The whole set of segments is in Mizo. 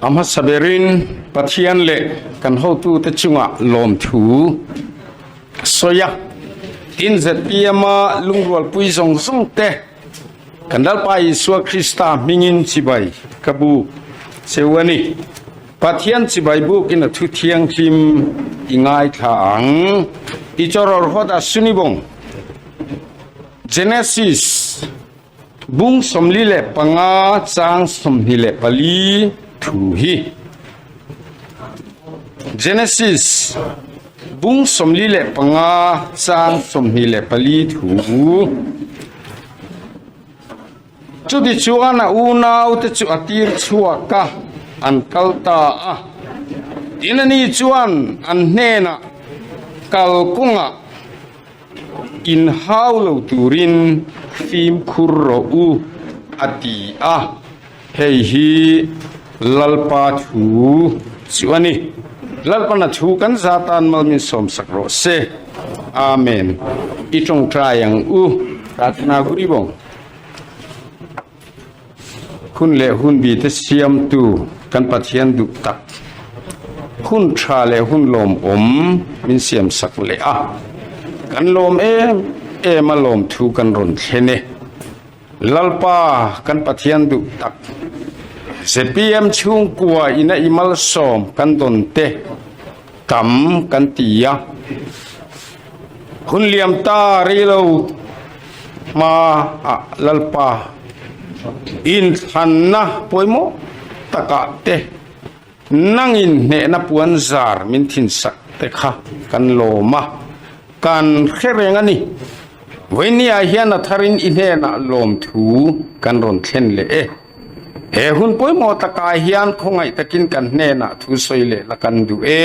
A hmasa berin Pathian leh kan hotute chungah lawmthu a sawi a. Tin, ZPM-a lungrualpui zawng zawng te kan Lalpa Isua Krista hmingin chibai ka buk cheu a ni. Pathian chibai bukin a thu thianghlim i ngaithla ang. I chawrawr hawt a sunibawng. Genesis bung 45 chang 24 thu hi. Genesis bung 45 chang 24 thu. Chutichuan a unaute chu a tir chhuak a, an kal ta a. Tin ani chuan an hnenah kal kawngah inhau lo turin fimkhur rawh u a ti a. Hei hi Lalpa thu chu a ni. Lalpan a thu kan za tan mal min sawmsak rawh se. Amen. I tawngtai ang u. Pratna Guribong. Hun leh hun bi te siamtu kan Pathian duh tak. Hun tha leh hun lawmawm min siamsak leh a. Kan lawm em em a lawmthu kan rawn thlen e. Lalpa kan Pathian duh tak. ZPM chhungkua ina i malsawm kan dawn te tam kan ti a. Hun liam ta rei lo hma ah Lalpa inthlanna pawimawh takah te nangin hnehna puan zar min thinsak te kha kan lawm a, kan hre reng a ni. Vawinia hian a tharin i hnenah lawmthu kan rawn thlen leh e. He hun pawimawh takah hian khawngaih takin kan hnenah thu sawi leh la kan duh e.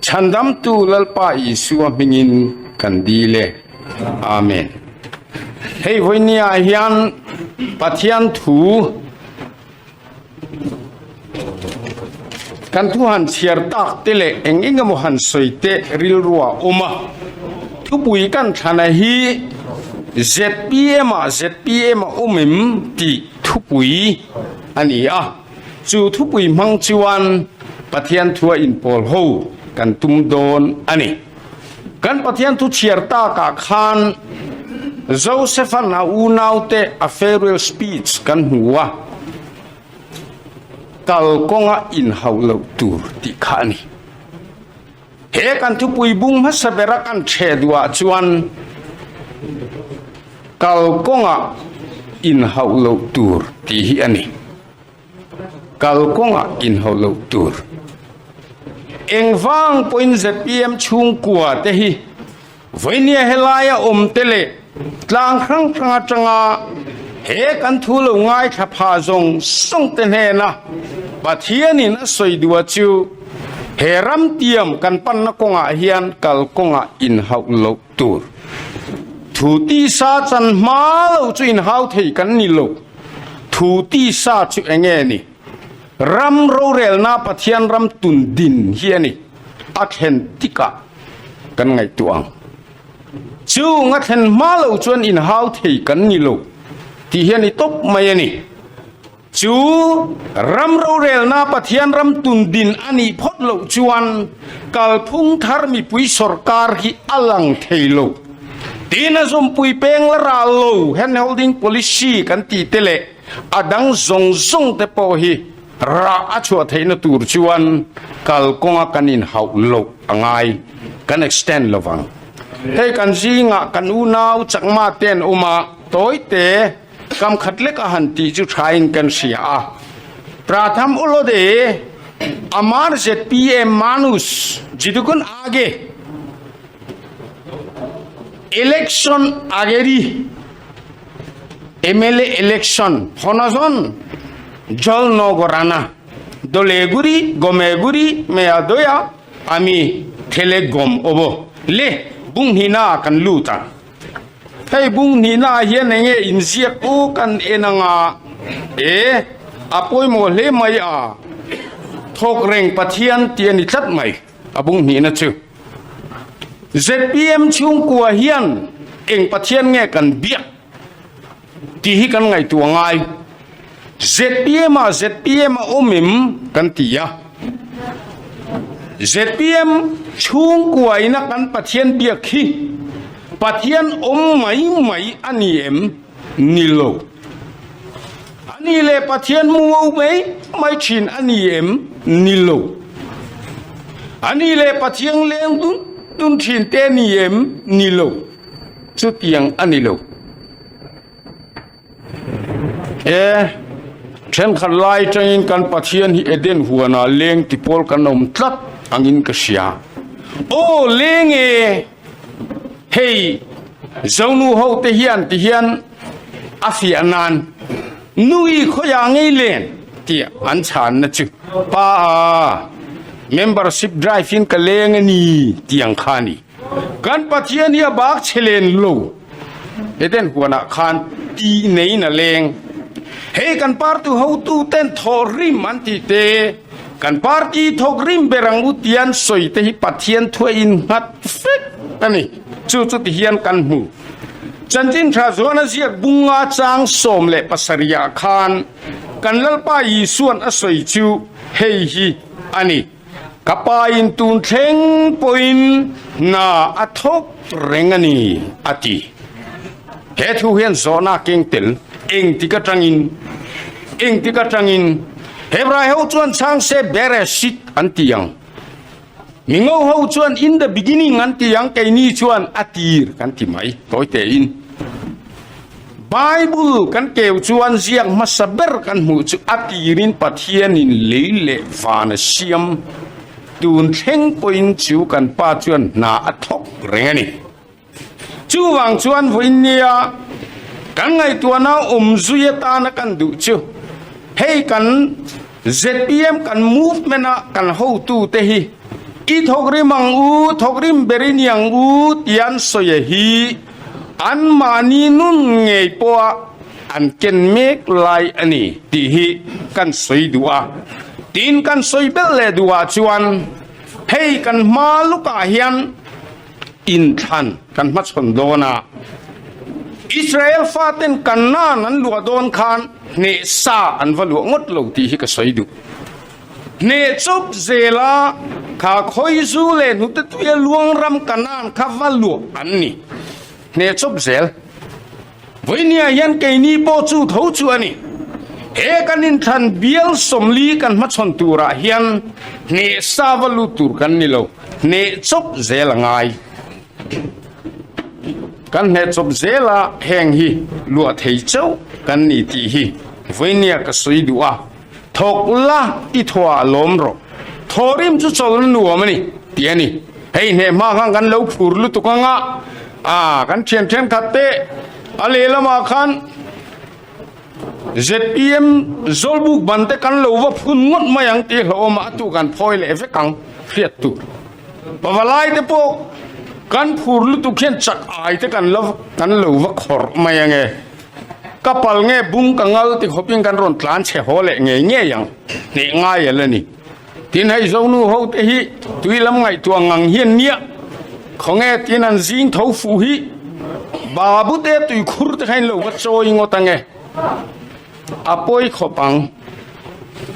Chhandamtu Lalpa Isua hmingin kan dil e. Amen. Hei vawinia hian Pathian thu kan thu han chhiar tak te leh eng eng emaw han sawi te rilrua awm a. Thupui kan thlana hi ZPM ah ZPM a awm em tih thupui a ni a. Chu thupui hmang chuan Pathian thua inpawl ho kan tum dawn a ni. Kan Pathian thu chhiar takah khan Joseph-a'n a unaute a farewell speech kan hmu a, kal kawnga inhauh loh tur tih kha a ni. He kan thupui bung hmasa bera kan ṭheh duhah chuan kal kawnga inhauh loh tur tih hi a ni. Kal kawngah inhauh loh tur. Engvang pawhin zpm chhungkua te hi vawinia helaia awm te leh tlang hrang hrang atanga he kan thu lo ngaithla pha zawng zawng te hnena Pathianin a sawi duh a chu he ram tiam kan panna kawngah hian kal kawngah inhauh loh tur. Thu tisa chan hma lo chu inhau thei kan ni lo. Thu tisa chu eng nge ni? Ram rorelna Pathian ram tun din hi a ni. A thlen tikah kan ngaihtuah ang. Chung a thlen hma lo chuan inhau thei kan ni lo tih hi a ni tawp mai a ni. Chu ram rorelna Pathian ram tun din a nih phawt loh chuan kalphung thar mipui sawrkar hi a lang thei lo. Tin a zawmpui peng la ral lo hand holding policy kan tih te leh a dang zawng zawng te pawh hi rah a chhuah theihna tur chuan kalkawnga kan inhauh loh a ngai, kan extend lo vang. Hei kan zingah kan unau chakma te an awm a, tawi te kam khat lek a han tih chu thain kan hria a. Pratham Ulode Amar ZPM Manus Jidukun Age. Election আগেরই MLA election ফনজন জল নগরানা দলেগুড়ি গমেগুড়ি মেয়া দয়া আমি ঠেলে গম of le bung hina kan luta hei bung hina hian enge inziak u kan en anga e a pawimawh hle mai a thawk reng Pathian tih a ni tlat mai a bung hnihna chu. Zpm chhungkua hian eng Pathian nge kan biak tih hi kan ngaihtuah ngai. Zpm ah zpm a awm em kan ti a. Zpm chhungkua ina kan Pathian biak hi Pathian awm mai mai a ni em? Ni lo. A ni leh Pathian mu mai mai thin a ni em? Ni lo. A ni leh Pathian leng dun dun thin te a ni em? Ni lo. Chutiang a ni lo. E, thenkhat lai atangin kan Pathian hi Eden huanah leng ti pawl kan awm tlat angin ka hria. Aw leng e, hei Zonu ho te hian ti hian a fiah nan nui khawiah ngei len tih an chhanna chu pa a membership drive in ka leng a ni tih ang kha a ni. Kan Pathian hi a bak chhe len lo. Eden huanah khan tih neiin a leng. Hei kan party hotu ten thawh rim an tih te, kan party thawk rim ber ang u tian sawi te hi Pathian thua innghat vek a ni. Chu chu ti hian kan hmu. Chanchin tha zuan a ziak bunga chang 17 ah khan kan Lalpa Isuan a sawi chu hei hi a ni. Ka pa in tun thleng pawhin hna a thawk reng a ni, a ti. He thu hian zawhna a keng tel engtik atangin engtik atangin Hebrai ho chuan chhang se Bereshit an ti ang. Mingo ho chuan in the beginning an ti ang, keini chuan a tir kan ti mai tawi tein. Bible kan keu chuan ziak hmasa ber kan hmuh chu a tirin Pathianin lei leh van a siam tun thleng pawhin chu kan pa chuan hna a thawk reng a ni. Chuvang chuan vawiin nia kan ngaihtuahna awm zui atana kan duh chu hei kan zpm kan movement a kan hotute hi i thawk rim ang u, thawk rim ber i ni ang u tia an sawi a hi anmahni nun ngei pawha an ken mek lai a ni tih hi kan sawi duh a. Tin kan sawi belh leh duhah chuan hei kan hma lukah hian Inthlan kan hmachhawn dawn a, Israel faten Kanaan an luah dawn khan hneh sa an va luah ngawt lo tih hi ka sawi duh. Hneh chawp zela kha khawizu leh hnute tuia luang ram Kanaan kha va luah an ni. Hneh chawp zel. Vawinia hian keini pawh chu tho chu a ni. He kan inthlan bial 40 kan hmachhawn turah hian hneh sa va lut tur kan ni lo, hneh chawp zel a ngai. Kan hneh chawp zela heng hi luah thei chauh kan ni tih hi vawinia ka sawi duh a, thawk la i thawhah lawm rawh. Thawhrim chu chawlhna nuam a ni tih a ni. Hei hneh hma khan kan lo phur lutuk anga a kan thian thenkhat te a lehlamah khan zpm zawlbuk ban te kan lo va phun ngawt mai ang tih hlauhawm a tu kan phawi leh vek ang hriat tur. Pavalai te pawh kan phur lutuk hian chak ai te kan lo kan lo va khawrh mai ange. Ka pal nge bung ka ngal ti khawpin kan rawn tlan chhe haw leh ngei ngei ang hneh ngai a la ni. Tin hei Zonu ho te hi tui lam ngaihtuah ngang hian nia khawnge tin an zing tho fuh hi Babu te tui khur te kha in lo va chawi ngawt ange a pawi khawp ang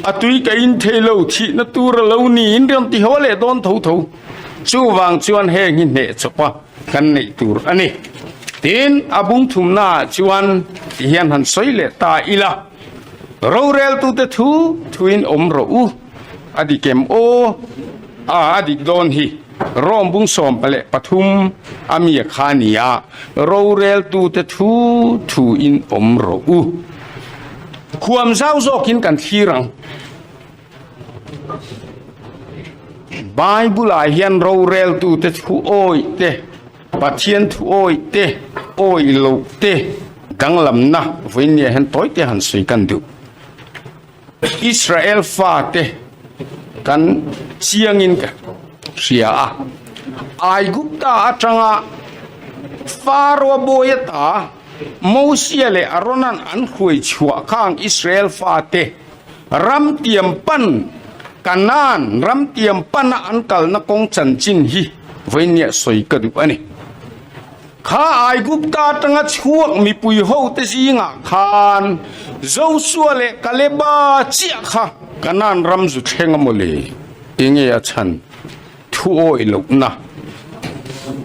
a tui ka in thei lo thih na tur a lo ni in rawn ti haw leh dawn tho tho chuvang chuan heng hi hneh chawp a kan neih tur a ni. Tin a bung thumna ah chuan ti hian han sawi leh ta ila. Roreltute thu thuin awm rawh u, a dik em aw? A, a dik dawn hi. Rome bung 13 a mi a kha nia, roreltute thu thuin awm rawh u. Khuam zau zawkin kan thlir ang. Bible-ah hian roreltute thu awih te, Pathian thu awih te, awih loh te danglamna vawinia hian tawi te han sawi kan duh. Israel fate kan chiangin ka hria a, Aigupta atanga Pharaoh bawi ata Mosia leh Aaronan an hruai chhuah khang Israel fate Ram tiam pan, Kanaan ram tiam pana an kalna kawng chanchin hi vawinia sawi ka duh a ni. Kha Aigupta atanga chhuak mipui hote zingah khan Josua leh Kaleba chiah kha Kanaan ram zu thleng a mawle. Enge a chhan? Thu awih lohna.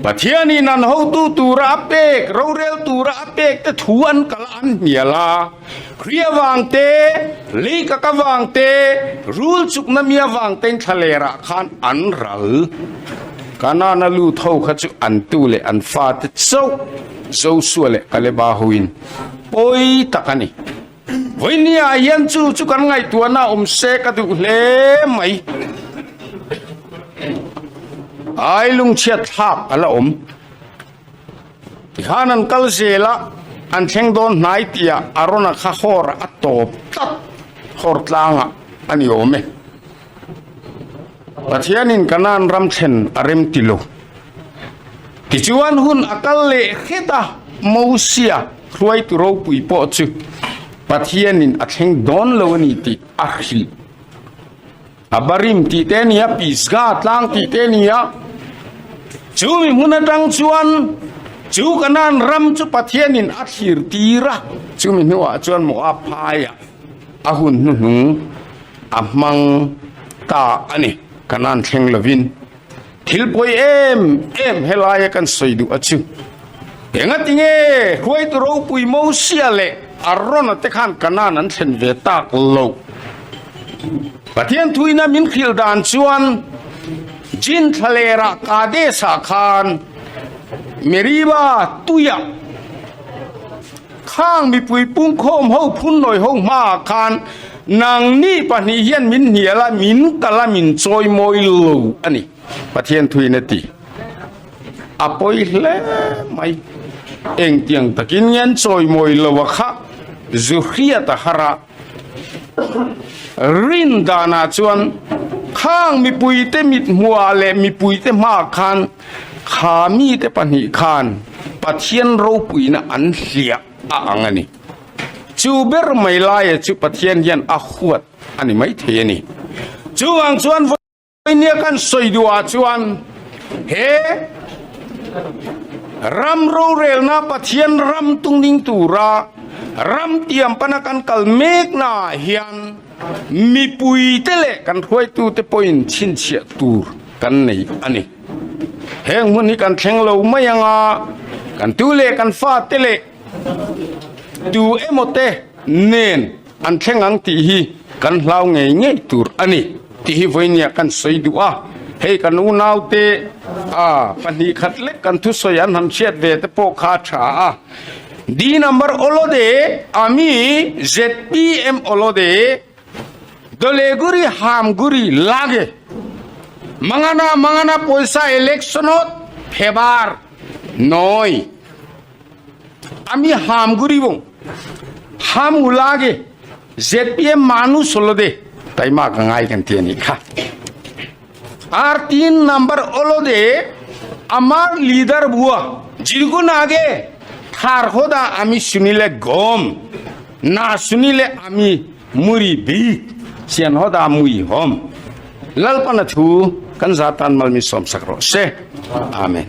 Pathianin an hotu tura a pek, rorel tura a pek te thu an kal a, an hnial a. Hria vang te, lei kak avang te, rul chukna mi avang tein thlalerah khan an ral. Kanaan a lut ho kha chu an tu leh an fate chauh Josua leh Kaleba hoin pawi tak a ni. Vawinia hian chu chu kan ngaihtuahna awm se ka duh hle mai. Ai lungchhiat thlak a la awm. Tikhan an kal zel a, an thleng dawn hnai tihah Arona kha hawr a tawp tlat, hawr tlangah a ni awm e. Pathianin Kanaan ram thlen a rem ti lo. Tichuan hun a kal leh hret a, Mosia hruaitu ropui pawh chu Pathianin a thleng dawn lo a ni tih a hrilh. Abarim tih te a ni a, Pisgah tlang tih te a ni a. Chu mi hmun atang chuan chu Kanaan ram chu Pathianin a thlir tir a, chumi hnuah chuan Moab phaiah a hun hnuhnung a hmang ta a ni. Kanaan thleng lovin thil pawi em em helaia kan sawi duh a chu. Engatinge hruaitu ropui Mosia leh Arona te khan Kanaan an thlen ve tak lo? Pathian thuina min hrilh dan chuan Jin thlalerah Kadesh-ah khan Meriba tuiah Khang mipui pungkhawm ho phunnawi ho hmaah khan nangni pahnih hian min hnial a, min kal a, min chawi mawi lo a ni, Pathian thuin a ti. A pawi hle mai. Engtiang takin nge an chawi mawi lo a kha zu hriat a har a. Rin danah chuan khang mipuite mithmuah leh mipuite hmaah khan Kha mite pahnih khan Pathian ropuina an hliah a ang a ni. Chu ber mai laia chu Pathian hian a huat a ni maithei a ni. Chuvang chuan vawinia kan sawi duhah chuan he ram rorelna Pathian ram tungding tura ram tiam pana kan kal meknaah hian mipuite leh kan hruaitute pawhin chhinchhiah tur kan nei a ni. Heng hmun hi kan thleng lo mai ang a, kan tu leh kan fate leh tu emaw te nen an thleng ang tih hi kan hlau ngei ngei tur a ni tih hi vawinia kan sawi duh a. Hei kan unaute a 2 khat lek kan thusawi an han hriat ve te pawh kha a tha a. D number awlawde ami zpm awlawde. Doleguri hamguri lage mangana mangana পয়সা ইলেকশনত ফেবার নয়। আমি হামগুরিব হাম লাগে ZPM মানুষ হলো দে তাই মা গাঙাই কান্তি আনি খা। আর 3 নাম্বার হলো দে আমার লিডার বুয়া যিগুণ আগে থার হোদা আমি শুনিলে গম না শুনিলে আমি muri bik sian hoda mui hom lalpana thu kan zatan malmi som sak ro se amen.